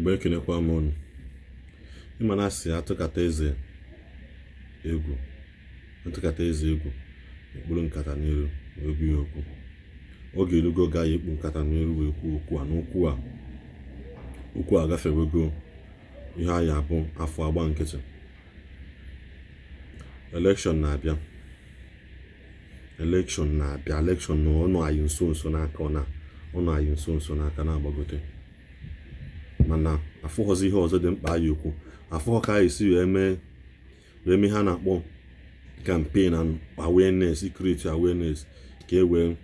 Igbo ekenekwa m unu. Ịma na asị atụkata eze egwu, atụkata eze egwu ekpuru nkata n'elu wee gwu ya okwu. Oge elugo gaghị ekpu nkata n'elu wee kwuo okwu a n'okwu a. Okwu a gafewego ihe anyị abụ afọ agba nkịtị. Election na-abịa. Election na-abịa. Election na ọnụ anyị nso nso n'aka ọ na ọnụ anyị nso nso n'aka na-agbagote. Mana afụghọzi ihe ọzọ dị mkpa anyị okwu. Afụghọ ka anyị si wee mee ihe a na-akpọ campaign and awareness, create awareness ka e wee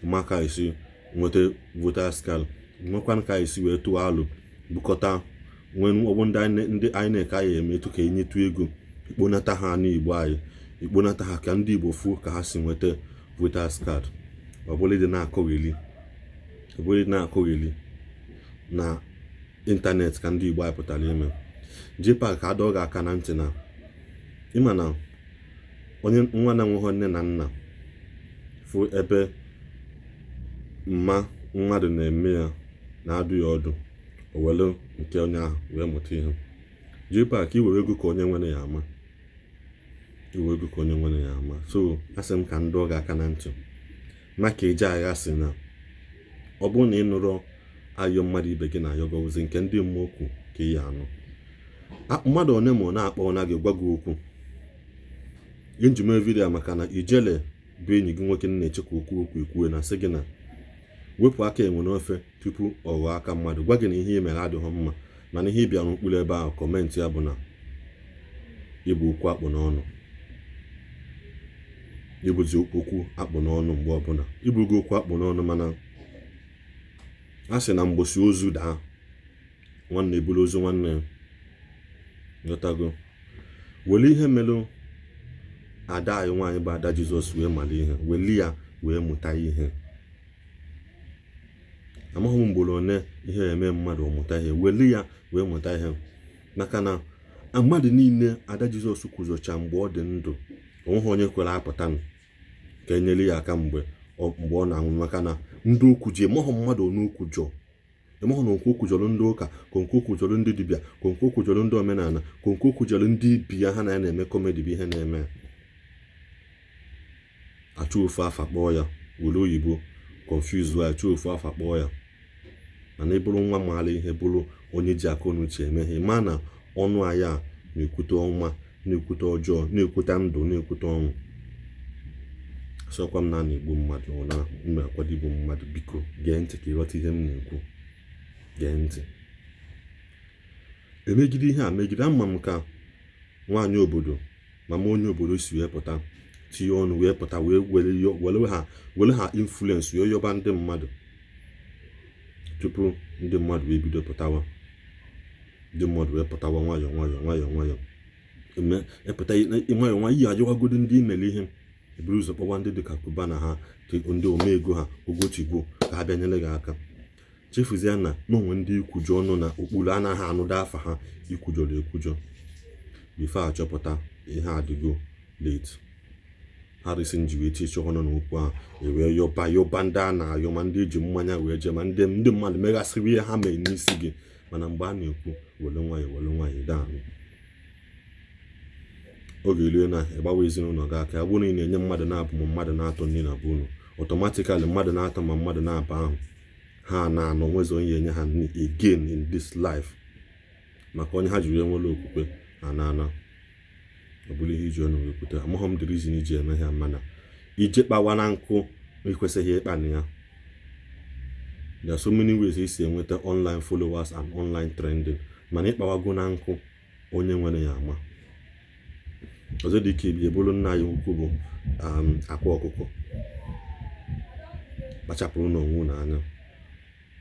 maka esi nweta voters card, nwekwanụ ka esi wee tụọ alụ bukọta nwee ọbụ ndị INEC anyị emetụ ka enyetụ ego ikponata ha n'Igbo anyị, ikponata ha ka ndị Igbo fuo ka ha si nweta voters card. Ọ bụla ịdị na-akọgheli na ịntanetị ka ndị Igbo anyị pụtara ime. JPAC ka adọ gị aka na ntị na ịma na onye nwa na-enweghị nne na nna fụ ebe mma mmadụ na-eme ya na-adụ ya ọdụ, o were nke onye ahụ wee mụta ihe. JPAC ka iwere ego ka onye nwere ya ama, iwere ego ka onye nwere ya ama. So asị m ka m dọọ gị aka na ntị maka eje agha sị na ọ bụrụ na ị nụrụ ayọ mmadụ ibe gị na-ayọgọ ozi nke ndị mmụọ okwu ka ị ya anụ. Mmadụ one ma ọ na-akpọ na gị gwa gị okwu. Njime vidiyo maka na ijele bụ enyi gị nwoke na-echekwa okwu okwu ekwue na sị gị na wepụ aka enwe n'ofe tupu ọ ghọọ aka mmadụ, gwa gị na ihe ị mere adịghị mma, mana ihe ị bịara mkpụrụ ebe ahụ kọmentị ya bụ na ịbụ okwu akpụ n'ọnụ, ịbụzi okwu akpụ n'ọnụ mgbe ọbụla ịbụgo okwu akpụ n'ọnụ. Mana a sị na mgbosi ozu daa nwanne eburu ozu nwanne ghọtago. Were ihe melụ ada anyị nwaanyị bụ ada Jizọs wee mara ihe, weli ya wee mụta ihe. Amaghị m mgboro one ihe eme mmadụ mụta ihe, weli ya wee mụta ihe. Maka na mmadụ niile ada Jizọs kwuzocha mgbe ọ dị ndụ, onweghị onye kwere apụta ka enyere ya aka mgbe ọ na-anwụ. Maka na ndị okwu ji emọghọ mmadụ one okwujọ, emọghọ na nke okwujọrọ ndị ụka, ka nke okwujọrọ ndị dibịa, ka nke okwujọrọ ndị omenala, ka nke okwujọrọ ndị ibi ya ha na ya na-eme kọmedi bụ ihe na-eme. Achọ ofu afa kpọọ ya, were oyibo confuse ya, achọ ofu afa kpọọ ya. Mana ị bụrụ nwa maara ihe, bụrụ onye ji akọ n'uche eme ihe, ma na ọnụ anyị a na-ekwute ọnwa, na-ekwute ọjọọ, na-ekwute ndụ, na-ekwute ọnwụ. Sọkwa m na na-egbu mmadụ na m na-akwado igbu mmadụ, biko gee ntị ka ịghọta ihe m na-ekwu. Gee ntị. Emegide ihe a megide ama m ka nwaanyị obodo, mama onye obodo si wee pụta tinye ọnụ wee pụta wee were ha influence wee yọba ndị mmadụ tupu ndị mmadụ wee bido pụtawa. Ndị mmadụ wee pụtawa nwayọọ nwayọọ nwayọọ nwayọọ eme epụta nwayọọ nwayọọ iyi ajụwagodo ndị imere ihe, eburu ụzọ kpọwa ndị dịka Kuba na ha ndị omego ha ogochigbo ka ha bịa nyere gị aka. Chefuzie na n'onwe ndị ikwujọ ọnụ na okpuru anaghị anụda afa ha ikwujọrọ ekwujọ. Bifo achọpụta ihe adịgo late. Harrison ji wee tiche ọnụ n'okwu ahụ, ewee yọba yọba ndị a na-ayọ, ma ndị eji mmanya wee jee, ma ndị mmadụ meghasịrị ihe ha mere n'isi gị. Mana mgbe a na-ekwu were nwayọọ were nwayọọ daa oge eruo na ịgbawa ezinụlọ gị aka. Ya bụrụ na ị na-enye mmadụ na-abụ ma mmadụ na-atọ nne na bụ unu, ọtọmatikali mmadụ na-atọ ma mmadụ na-aba ahụ ha na-anọ nwezi onye enye ha nri again in this life, maka onye ha jiri enwere okwukwe ha na-ana. Ọ bụrụ ihe iji ọnụ wee kwute, amaghị m the reason iji eme ha, mana ije kpawa na nkụ ekwesịghị ịkpa na ya. There are so many ways esi enweta online followers and online trending, mana ịkpawago na nkụ onye nwere ya ama. Ọzọ dị ka ebi ebulu nna anyị ukwu bụ akwa ọkụkọ. Kpachapụrụ n'onwe unu anya,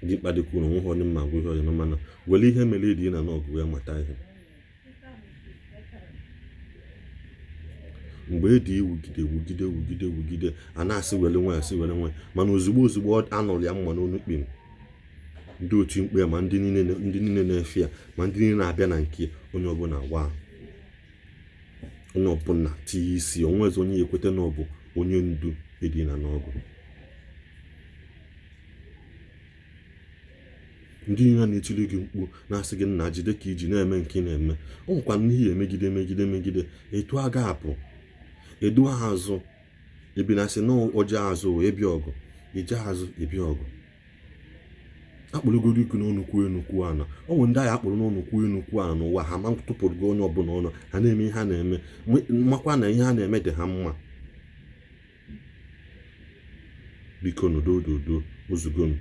dị mkpa dịka unu onwe ha onye mma agwa ihe ọzọ, mana were ihe mere ịdị na n'ọgụ wee mata ihe. Mgbe e dị iwugide wugide wugide wugide a na-asị were nwayọ sị were nwayọ, mana ozugbo ozugbo anụrụ ya mma n'onu kpim, ndị otu mkpu ya ma ndị niile na-efe ya ma ndị niile na-abịa na nke onye ọbụla wa onye ọbụla tinye isi, onwezi onye ekweta na ọ bụ onye ndu edina n'ọgụ. Ndị niile na-etiri gị mkpu na-asị gị nna jide ka iji na-eme nke ị na-eme. O nwekwa n'ihi emegide megide megide etu a ga-apụ edu ha azụ ebinasị na oje azụ wee bịa ọgụ ije azụ ebia ọgụ. Akpụrụgodo iku n'ọnụ kwuo enu kwuo ana. Ọ nwere ndị agha akpụrụ n'ọnụ kwuo enu kwuo ana n'ụwa ha ma tụpụrụ onye ọbụla ọnụ ha na-eme ihe ha na-eme makwa na ihe ha na-eme dị ha mma. Biko n'udododo ozugonu.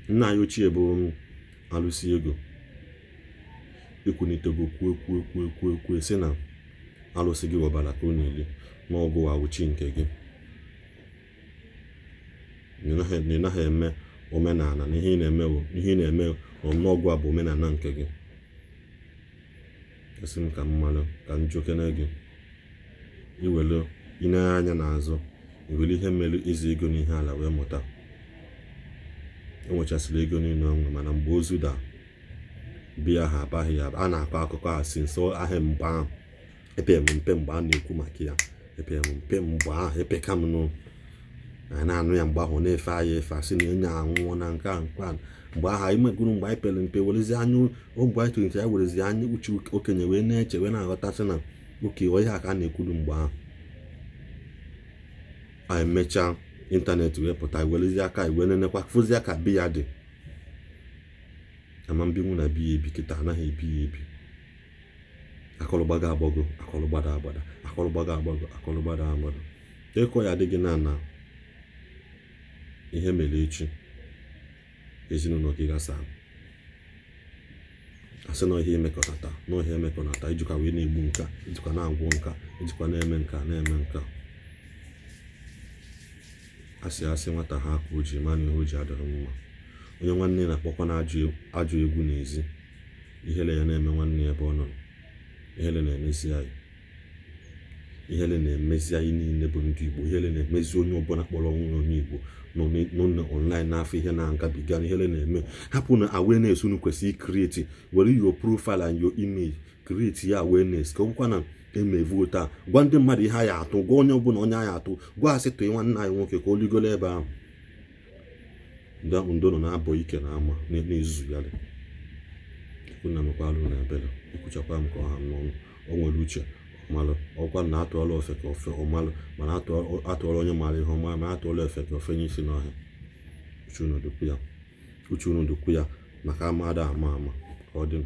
Nna anyị ochie bụ alụsị ego ekwunitego kwuo kwuo kwuo kwuo kwuo sị na alụsị gị ọbara ka ọ na-eli n'ọgụ awụchi nke gị. Na ị naghị eme omenala na ihe ị na-eme ihe ị na-eme n'ọgụ a bụ omenala nke gị. Esi m ka mmalụ ka m jụkene gị iwelu ine anya n'azụ iwelu ihe mere izu ego n'ihe ala wee mụta. Enwechasịrị ego niile ọnwụ mana mgbe ozu daa bịa ha abaghị ya. A na-akọ akụkọ a si nso ahịa mgbe ahụ epe m mpe mgbe a na-ekwu maka ya epe m mpe mgbe ahụ epeka m nụ anyị na-anụ ya mgbe ahụ na-efe anya efe asị na onye anwụọ na nke a nke a mgbe ahụ anyị megoro mgbe anyị pere mpe werezi anya mgbe anyị tolitere anyị werezi anya uche okenye wee na-eche wee na-aghọtasị na oke ihe a ka a na-ekwuru mgbe ahụ. Anyị mechaa ịntanetị wee pụta werezi aka anyị wee nenekwa fụzi aka bi ya dị ama mbinwu na bi ya ebi kịta anaghị ebi ya ebi. Akọlụgbago agbago akọlụgbada agbada akọlụgbago agbago akọlụgbada agbada. Ịkọ ya adịghị na na ihe mere echi ezinụlọ gị gasa asị na ihe emekọnata na ihe emekọnata ijikwa wee na-egbu nka ijikwa na-agwọ nka ijikwa na-eme nka na-eme nka. Asị asị nwata ha ka o ji mana ihe o ji adịrị mma. Onye nwanne na-akpọkwa na ajọ egwu n'ezi ihele ya na-eme nwanne ya ebe ọ nọ. Ihele na-emezi anyị ihele na-emezi anyị niile bụ ndị Igbo. Ihele na-emezi onye ọbụla kpọrọ onwe onye Igbo nọ online n'afọ ihe na-agabiga. Ihele na-eme hapụ na awareness unu kwesịrị create were your profile and your image create ya awareness ka ọ bụkwa na emevuo taa gwa ndị mmadụ ihe anyị atụ gwa onye ọbụla onye anyị atụ gwa asị tụọ nwanne anyị nwoke ka o ligolo ebe ahụ. Ndo nọ na-abọ ike na ama na-ezuzu ya dị na mekwalụ na ebele ekwuchakwa m ka ọ ha n'ọnụ. O nwere uche ọmalụ ọkwa na atụọla ofe ka ofe ọmalụ mana atụọla onye maara ihe ọma ma atụọla efe ka ofe nye isi n'ọhịa. Uche unu dịkwu ya maka ama ada ama ama ka ọ dị.